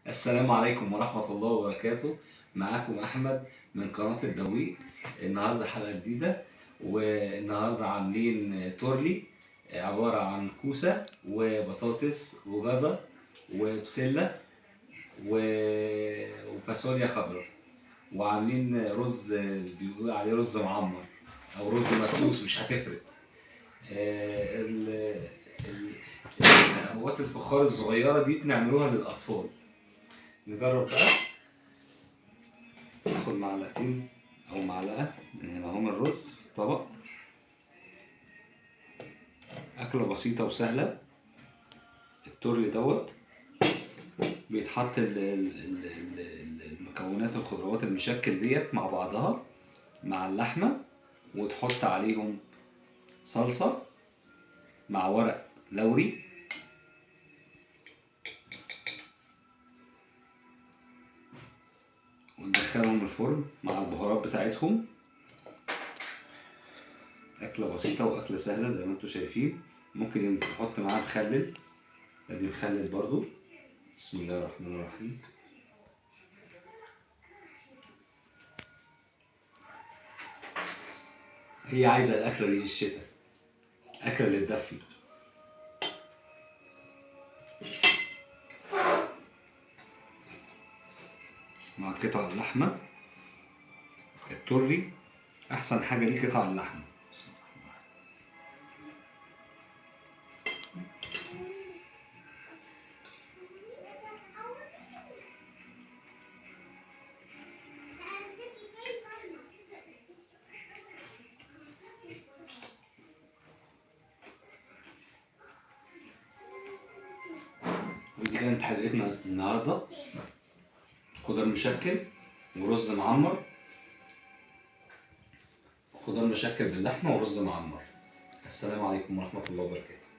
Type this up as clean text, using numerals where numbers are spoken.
السلام عليكم ورحمة الله وبركاته. معاكم أحمد من قناة الدويق. النهاردة حلقة جديدة، والنهاردة عاملين تورلي عبارة عن كوسة وبطاطس وجزر وبسلة وفاصوليا خضراء، وعاملين رز بيقول عليه رز معمر أو رز مدسوس، مش هتفرق. أبوات الفخار الصغيرة دي بنعملوها للأطفال. نجرب بقى، ناخد معلقتين او معلقه من هنا اهم الرز في الطبق. اكله بسيطة وسهلة. التورلي دوت بيتحط المكونات الخضروات المشكل ديت مع بعضها مع اللحمة، وتحط عليهم صلصه مع ورق لوري، وندخلهم الفرن مع البهارات بتاعتهم. أكلة بسيطة وأكلة سهلة زي ما انتم شايفين. ممكن تحط معاها مخلل، ادي مخلل برضو. بسم الله الرحمن الرحيم. هي عايزة الأكلة دي في الشتاء، أكلة اللي تدفي. مع قطع اللحمة التورلي أحسن حاجة ليه قطع اللحمة. بسم الله الرحمن الرحيم. ودي كانت حلقتنا النهارده، خضار مشكل ورز معمر، خضار مشكل باللحمه ورز معمر. السلام عليكم ورحمة الله وبركاته.